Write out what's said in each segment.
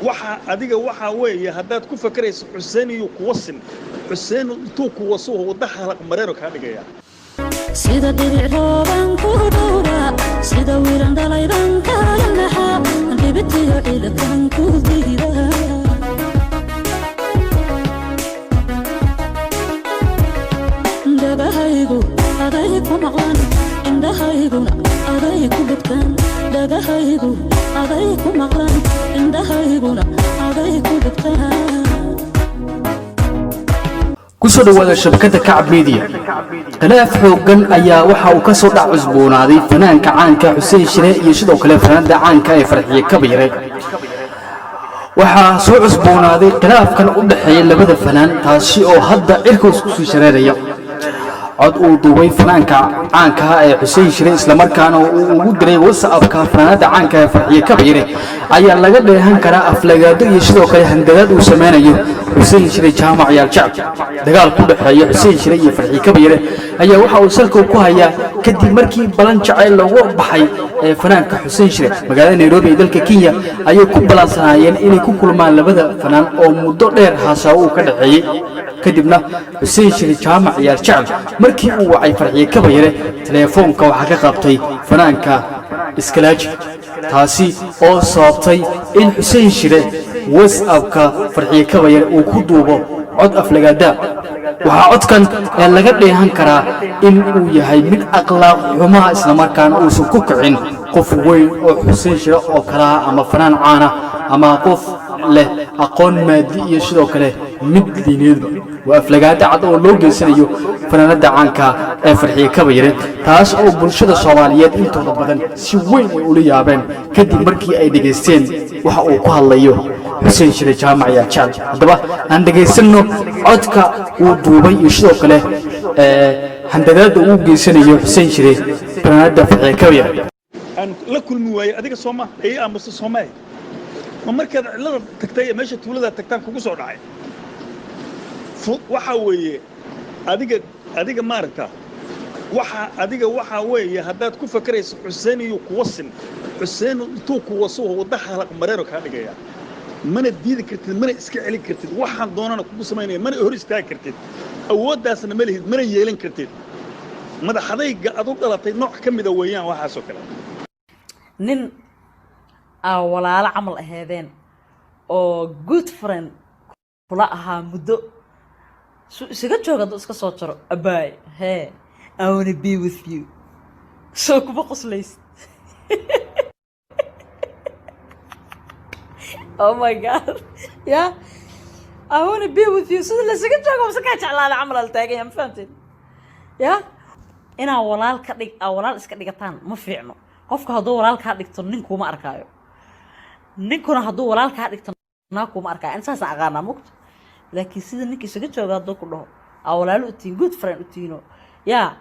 Waxa adiga waxaa weeye, haddaad ku fakarayso Xuseen iyo kuwasin, Xuseen intuu kuwaso wadda halaq mareero kaa dhigaya. Sida dhibic rooban ku dhowra, sida wiilan dhalayban kala naxa, dhibitiyo ciidakan ku diida. Dhagahaygu aday ku maqlan, indhahayguna aday ku dhugtaan. Dhagahaygu aday ku maqlan, indhahayguna aday ku dhugtaan. Kusoo dhawaada shabakada Kacab Media. Khilaaf xooggan ayaa waxa uu ka soo dhac cusboonaaday fanaanka caanka Xuseen Shire iyo sidoo kale fanaanada caanka ee Farxiye Kabayare. Waxaa soo cusboonaaday khilaafkan u dhexeeya labada fanaan, taasi oo hadda cirkaus kusii shareeraya. Cod uu duubay fanaanka caanka ee Xuseen Shire, islamarkaana uu ugu diray WhatsAppka fanaanada caanka ee Farxiye Kabayare, ayaa laga dheehan karaa aflagaado iyo sidoo kale handadaad uu sameynayo Xuseen Shire Jaamac Yaal Jacab. Dagaal ku dhexeeya Xuseen Shire iyo Farxiye Kabayare ayaa waxa uu salka ku hayaa kadib markii balan jacayl loogu baxay ee fanaanka Xuseen Shire magaalada Nairobi ee dalka Kenya ayay ku balansanaayeen inay ku kulmaan labada fanaan oo muddo dheer haasaawo uu ka dhexeeyey. Kadibna Xuseen Shire Jaamac Yaal Jacab markii uu wacay Farxiye Kabayare, teleefoonka waxaa ka qabtay fanaanka Iskalaaji, taasi oo sababtay in Xuseen Shire WhatsAppka Farxiye Kabayare uu ku duubo cod aflagaadaa. Waxaa codkan ee laga dheehan karaa in uu yahay mid akhlaaq xumaha, islamarkaana uusan ku kicin qof weyn oo Xuseen Shire oo kalaha, ama fanaan caana, ama qof leh aqoon maadi iyo sidoo kale mid diineedba. Waa aflagaado cad oo loo geysanayo fanaanada caanka ee Farxiye Kabayare, taas oo bulshada Soomaaliyeed intooda badan si weyn ay ula yaabeen kadib markii ay dhegaysteen waxa uu ku hadlayo Xuseen Shire Jaamac Yaal Jecel. Haddaba aan dhegaysanno codka uu duubay iyo sidoo kale handadaada uu geysanayo Xuseen Shire fanaanada Farxiye Kabayare. Aan la kulmi waayey adiga sooma ii aamusta soomaali ma markaad cidlada tagtay ee meesha tuulada tagtaan kugu soo dhacay. Waxaa weeye, adiga maaragta, waxa adiga waxaa weeye, haddaad ku fakarayso Xuseen iyo kuwasin, Xuseen intuu kuwaso wadda halaq mareero kaa dhigaya. Mana diidi kartid, mana iska celin kartid. Waxaan doonana kugu samaynaya, mana hor istaagi kartid. Awooddaasna ma lihid, mana yeelan kartid. Madaxadayga adu dhalatay nooc ka mida weeyaan waxaasoo kale. Nin aa walaalo camal aheedeen oo good friend kula ahaa muddo su isaga jooga, hadduu iska soo jaro, "Abaay hee, I wanna be with you," soo kuma qoslaysid? Oh my God, yeah, "I wanna be with you," sida laysaga joogo mase kaa jeclaada camal al taaganya. Ma fahamteen? Ya inaa walaal ka dhig, aa walaal iska dhigataan ma fiicno. Qofka hadduu walaal kaa dhigto, nin kuma arkaayo. Ninkuna hadduu walaal kaa dhigto, naa kuma arkaayo. An saasaan aqaanaa mugto, laakiin sida ninka isaga jooga hadduu ku dhaho, aa walaalo u tihiin, good friend u tihiino, yaa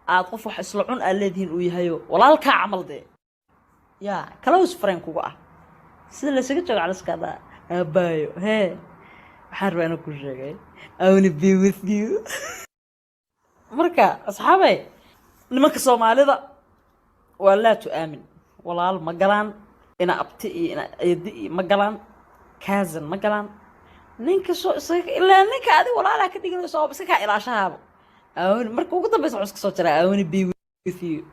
aad qof wax isla cun aad leedihiin uu yahayo, walaalkaa camal dee, yaa close friend kuga ah, sida laysaga joogo caliskaa dhaa, "Aabaayo hee, waxaan rabaa inaan ku sheegay, I wanna be with you." Marka asxaabay, nimanka Soomaalida waa laa tu-aamin. Walaal ma galaan, ina abti iyo ina eedi iyo ma galaan, cousin ma galaan. Ninka soo isaga ilaa ninka adi walaalaa ka dhiganayso oo iska kaa ilaashahaaba, aawani marka ugu dambeysa wuxuu iska soo jaraa, "I wanna be with you."